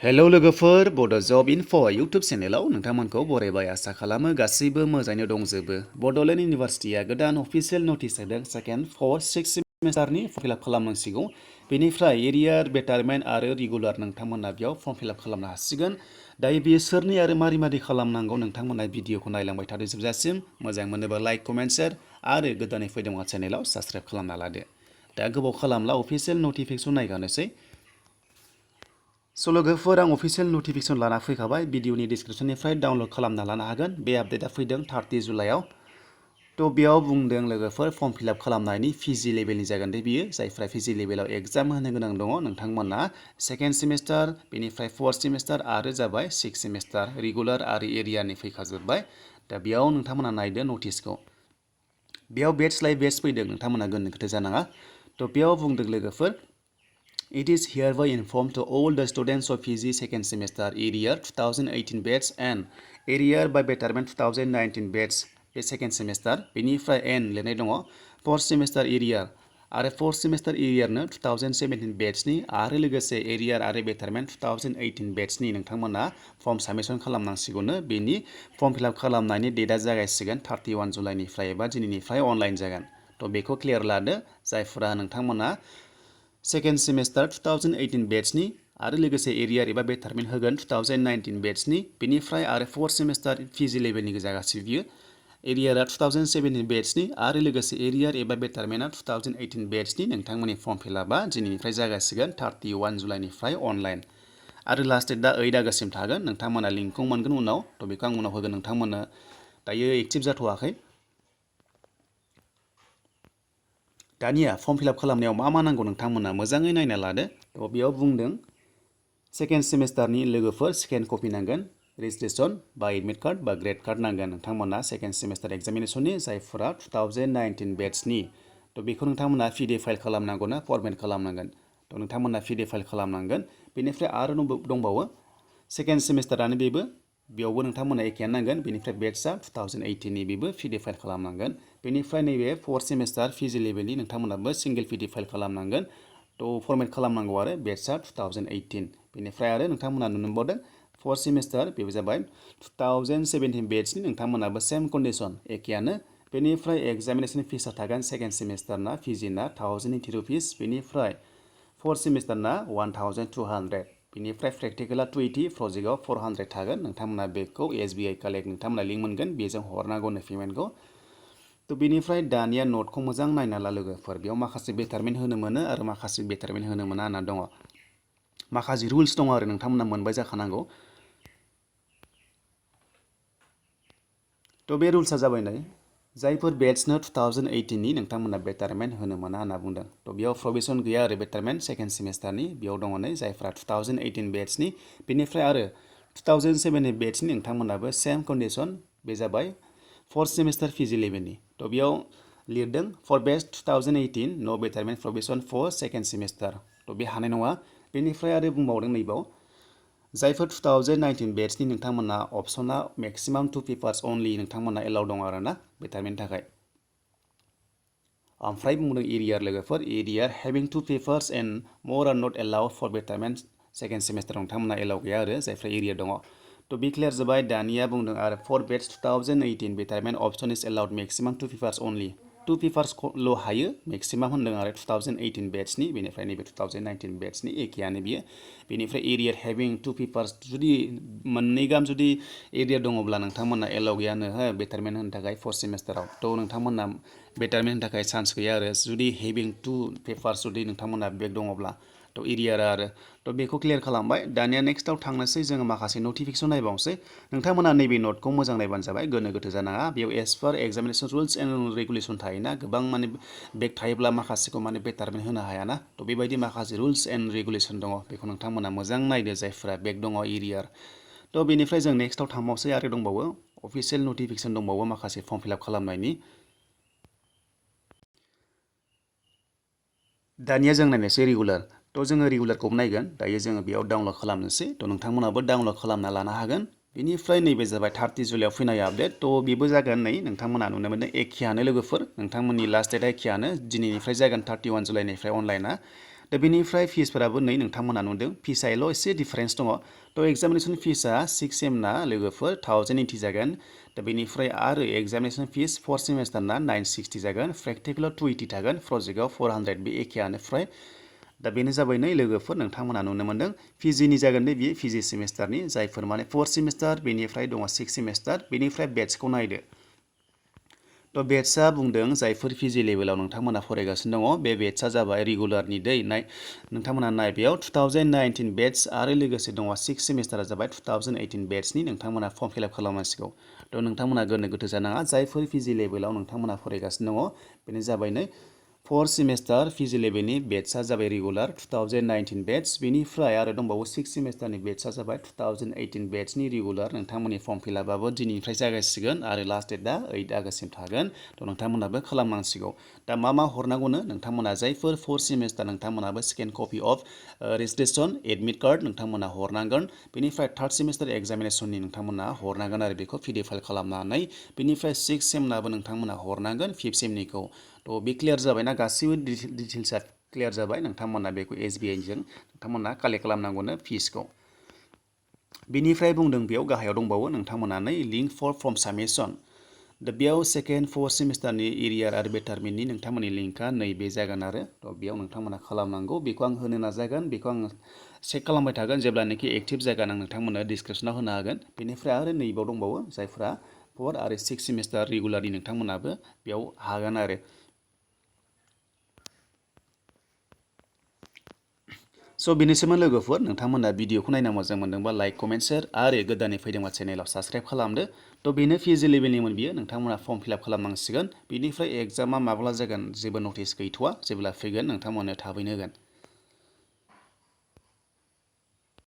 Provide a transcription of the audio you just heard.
Hello लोगोफोर बड' जब info YouTube चेनेलाव नोंथांमोनखौ बरायबाय आसा खालामो गासैबो मोजाङैनो दंजोबो। बड'लेण्ड इउनिभारसिटिया गोदान अफिसियेल नटिस होदों सेकेन्ड 4 6 सेमिस्टारनि फर्म फिलआप खालामनांसिगौ। बेनिफ्राय एरियार बेटारमेन्ट आरो रेगुलार नोंथांमोना बेयाव फर्म फिलआप खालामनो हासिगोन। दायो बेयो सोरनि आरो मारै खालामनांगौ नोंथांमोना भिडिअखौ नायलांबाय थादो जोबजासिम। मोजां मोनोबा लाइक कमेन्ट शेयार आरो गोदानै फैदोंबा चेनेलाव साबस्क्राइब खालामना लादो। दा गोबाव खालामला अफिसियेल नटिफिकेसन नायगानोसै। लोगोफोर आं अफिसियेल नटिफिकेसन लाना फैखाबाय भिडिअनि डिसक्रिपसननिफ्राय डाउनलड खालामना लानो हागोन। बे आपडेटआ फैदों 30 जुलाइआव। बेयाव बुंदों लोगोफोर फर्म फिलआप खालामनायनि पिजि लेभेलनि जागोन दे बियो। जायफ्रा पिजि लेभेलाव एग्जाम होनो गोनां दङ नोंथांमोना सेकेन्ड सेमिस्टार बेनिफ्राय 4th सेमिस्टार आरो जाबाय 6th सेमिस्टार रेगुलार आरो एरियानि फैखाजोब्बाय। दा बेयाव नोंथांमोना नायदो नटिसखौ। बेयाव बेट्स लाइ बेट्स फैदों नोंथांमोना गोनो गोथो जानाङा। बेयाव बुंदों लोगोफोर It is hereby informed to all the students of PG second semester Arreare 2018 batch and Arreare by Betterment 2019 batch बे second semester बेनिफ्राय N लिरनाय दङ 4th semester Arreare आरो 4th semester Arreareनो 2017 batchनि आरो लोगोसे Arreare आरो Betterment 2018 batchनि नोंथांमोना फर्म साबमिसन खालामनांसिगौनो। बेनि फर्म फिलआप खालामनायनि डेटआ जागायसिगोन 31 जुलाइनिफ्राय एबा दिनैनिफ्राय अनलाइन जागोन। बेखौ क्लियार लादो जायफोरा नोंथांमोना सेकेन्ड सेमिस्टार 2018 बेट्सनि आरो लोगोसे एरियार एबा बेटारमेन्ट होगोन 2019 बेट्सनि। बेनिफ्राय आरो 4th सेमिस्टार पिजि लेभेलनि जागासिनो बियो। एरियारा 2017 बेट्सनि आरो लोगोसे एरियार एबा बेटारमेन्टआ 2018 बेट्सनि नोंथांमोननि फर्म फिलआपआ दिनैनिफ्राय जागासिगोन 31 जुलाइनिफ्राय अनलाइन। आरो लास्ट डेटआ 8 आगष्टसिम थागोन। नोंथांमोना लिंकखौ मोनगोन उनाव। बेखौ आं उनाव होगोन नोंथांमोननो। दायो एक्टिभ जाथ'वाखै। दानिया फर्म फिलआप खालामनायाव मा नांगौ नोंथांमोना मोजाङै नायना लादो। बेयाव बुंदों सेकेन्ड सेमिस्टारनि लोगोफोर स्केन कपि नांगोन, रेजिस्ट्रेसन बा एडमिट कार्ड बा ग्रेड कार्ड नांगोन नोंथांमोना सेकेन्ड सेमिस्टार एग्जामिनेसननि जायफोरा 2019 बेट्सनि। बेखौ नोंथांमोना पिडि फाइल खालामनांगौ ना फरमेट खालामनांगोन। नोंथांमोना पिडि फाइल खालामनांगोन। बेनिफ्राय आरो दंबावो सेकेन्ड सेमिस्टारानो बेबो बेयावबो नोंथांमोना एखेयानो नांगोन। बेनिफ्राय बेट्सआ 2018नि बेबो पिडि फाइल खालामनांगोन। बेनिफ्राय नैबे 4th सेमिस्टार पिजि लेभेलनि नोंथांमोनाबो सिंगेल पिडि फाइल खालामनांगोन। फरमेट खालामनांगौ आरो बेट्सआ 2018। बेनिफ्राय आरो नोंथांमोना नुनो मोनबावदों 4th सेमिस्टार बेबो जाबाय 2017 बेट्सनि नोंथांमोनाबो सेम कन्डिसन एखेयानो। बेनिफ्राय एग्जामिनेसन फिसआ थागोन सेकेन्ड सेमिस्टारना पिजिना 1080 रुपिस। बेनिफ्राय 4th सेमिस्टारना 1200। बेनिफ्राय प्रेक्टिकेला 20 प्रजेक्टआव 400 थागोन। नोंथांमोना बेखौ SBI कालेक्ट नोंथांमोना लिंक मोनगोन बेजों हरनांगौनो पेमेन्टखौ। बेनिफ्राय दानिया नटखौ मोजां नायना ला लोगोफोर। बेयाव माखासे बेटारमेन्ट होनो मोनो आरो माखासे बेटारमेन्ट होनो मोना होनना दङ। माखासे रुल्स दङ आरो नोंथांमोना मोनबाय जाखानांगौ। बे रुल्सआ जाबाय नै जायफोर बेट्सनो 2018नि नोंथांमोना बेटारमेन्ट होनो मोना होनना बुंदों। बेयाव प्रभिसन गैया आरो बेटारमेन्ट सेकेन्ड सेमिस्टारनि। बेयाव दङ नै जायफ्रा 2018 बेट्सनि। बेनिफ्राय आरो 2007 बेट्सनि नोंथांमोनाबो सेम कन्डिसन बे जाबाय 4th सेमिस्टार पिजि लेभेलनि। बेयाव लिरदों फर बेच 2018 नो बेटारमेन्ट प्रभिसन फर सेकेन्ड सेमिस्टार। बे हानाय नङा। बेनिफ्राय आरो बुंबावदों नैबाव जायफोर 2019 बेट्सनि नोंथांमोना अपसना मेक्सिमाम 2 पेपार्स अनलि नोंथांमोना एलाउ दङ आरो ना बेटारमेन्टनि थाखाय। ओमफ्राय बुंदों एरियार लोगोफोर arrear having 2 papers and more are not allowed for betterment second semester नोंथांमोना एलाउ गैया आरो जायफ्रा एरियार दङ। बे क्लियार जाबाय। दानिया बुंदों आरो फर बेट्स 2018 बेटारमेन्ट अपसन इज एलाउड मेक्सिमाम 2 पेपार्स अनलि। 2 पेपार्सल' हायो मेक्सिमाम होनदों आरो 2018 बेट्सनि। बेनिफ्राय नैबे 2019 बेट्सनि एखेयानो बियो। बेनिफ्राय एरियार हेभिं 2 पेपार्स जुदि मोननै गाहाम जुदि एरियार दङब्ला नोंथांमोना एलाउ गैयानो हो बेटारमेन्ट होनो थाखाय 4th सेमिस्टाराव। नोंथांमोना बेटारमेन्ट होनो थाखाय चान्स गैया आरो जुदि हेभिं 2 पेपार्स जुदि नोंथांमोना बेक दङब्ला। एरियारा आरो बेखौ क्लियार खालामबाय। दानिया नेक्स्टआव थांनोसै जोङो माखासे नटिफिकेसन नायबावनोसै। नोंथांमोना नैबे नटखौ मोजां नायबानो जाबाय गोनो गोथो जानाङा। बेयाव as per examination rules and regulation थायोना गोबां माने बेक थायोब्ला माखासेखौ माने बेटारमेन्ट होनो हायाना। बेबायदि माखासे रुल्स एन्ड रेगुलेसन दङ। बेखौ नोंथांमोना मोजां नायदो जायफोरा बेक दङ एरियार। बेनिफ्राय जों नेक्स्टआव थांबावसै आरो दंबावो अफिसियेल नटिफिकेसन दंबावो माखासे फर्म फिलआप खालामनायनि। दानिया जों नायनोसै रेगुलार। जोङो रेगुलारखौबो नायगोन। दायो जोङो बेयाव डाउनलड खालामनोसै। नोंथांमोनाबो डाउनलड खालामना लानो हागोन। बेनिफ्राय नैबे जाबाय 30 जुलाइआव फैनाय आपडेट। बेबो जागोन नै नोंथांमोना नुनो मोनदों एखेयानो लोगोफोर। नोंथांमोननि लास्ट डेटआ एखेयानो दिनैनिफ्राय जागोन 31 जुलाइनिफ्राय अनलाइना। दा बेनिफ्राय फिसफोराबो नै नोंथांमोना नुदों फिसायल' एसे डिफारेन्स दङ थ' एग्जामिनेसन फिसआ 6 सेमना लोगोफोर 1080 जागोन दा बेनिफ्राय आरो एग्जामिनेसन फिस 4 सेमेस्टारना 960 जागोन प्रेक्टिकेलाव 280 थागोन प्रजेक्टआव 400 बे एखेयानो फ्राय दा बेनो जाबाय नै लोगोफोर नोंथांमोना नुनो मोनदों पिजिनि जागोन दे बियो पिजि सेमेस्टारनि जायफोर माने 4 सेमेस्टार बेनिफ्राय दङ 6 सेमेस्टार बेनिफ्राय बेट्सखौ नायदो थ' बेट्सआ बुंदों जायफोर पिजि लेभेलाव नोंथांमोना फरायगासिनो दङ बे बेट्सआ जाबाय रेगुलारनि दै नोंथांमोना नाय बेयाव 2019 बेट्स आरो लोगोसे दङ 6 सेमेस्टारा जाबाय 2018 बेट्सनि नोंथांमोना फर्म फिलआप खालामनांसिगौ थ' नोंथांमोना गोनो गोथो जानाङा जायफोर पिजि लेभेलाव नोंथांमोना फरायगासिनो दङ बेनो जाबाय नै 4 सेमेस्टार पिजि लेभेलनि बेट्सआ जाबाय रेगुलार 2019 बेट्स बेनिफ्राय आरो दंबावो 6 सेमेस्टारनि बेट्सआ जाबाय 2018 बेट्सनि रेगुलार नोंथांमोननि फर्म फिलआपआबो दिनैनिफ्राय जागायसिगोन आरो लास्ट डेटआ 8 आगष्टसिम थागोन थ' नोंथांमोनाबो खालामनांसिगौ दा मा हरनांगौनो नोंथांमोना जायफोर 4 सेमेस्टार नोंथांमोनाबो scan copy of registration admit card नोंथांमोना हरनांगोन बेनिफ्राय 3rd सेमेस्टार एग्जामिनेसननि नोंथांमोना हरनांगोन आरो बेखौ पिडिएफ फाइल खालामनानै बेनिफ्राय 6 सेमनाबो नोंथांमोना हरनांगोन 5th सेमनिखौ थ' बे क्लियार जाबायना गासैबो डिटेल्सआ क्लियार जाबाय नोंथांमोना बेखौ SBIजों नोंथांमोना कालेक्ट खालामनांगौनो फिसखौ बेनिफ्राय बुंदों बेयाव गाहायाव दंबावो नोंथांमोना नै लिंक फर फर्म साबमिसन दा बेयाव 2nd 4th सेमेस्टारनि एरियार आरो बेटारमेन्टनि नोंथांमोननि लिंकआ नैबे जागोन आरो थ' बेयाव नोंथांमोना खालामनांगौ बेखौ आं होनो नाजागोन बेखौ आं चेक खालामबाय थागोन जेब्लानोखि एक्टिभ जागोन आं नोंथांमोननो डिसक्रिपसनाव होनो हागोन बेनिफ्राय आरो नैबाव दंबावो जायफ्रा 4 आरो 6 सेमेस्टार रेगुलारनि नोंथांमोनाबो बेयाव हागोन आरो स' बेनिसोमोन लोगोफोर नोंथांमोना भिडिअखौ नायना मोजां मोनदोंबा लाइक कमेन्ट शेयार आरो गोदानै फैदोंबा चेनेलाव साबस्क्राइब खालामदो थ' बेनो पिजि लेभेलनिमोन बियो नोंथांमोना फर्म फिलआप खालामनांसिगोन बेनिफ्राय एग्जामा माब्ला जागोन जेबो नटिस गैथ'वा जेब्ला फैगोन नोंथांमोननो थाबैनो होगोन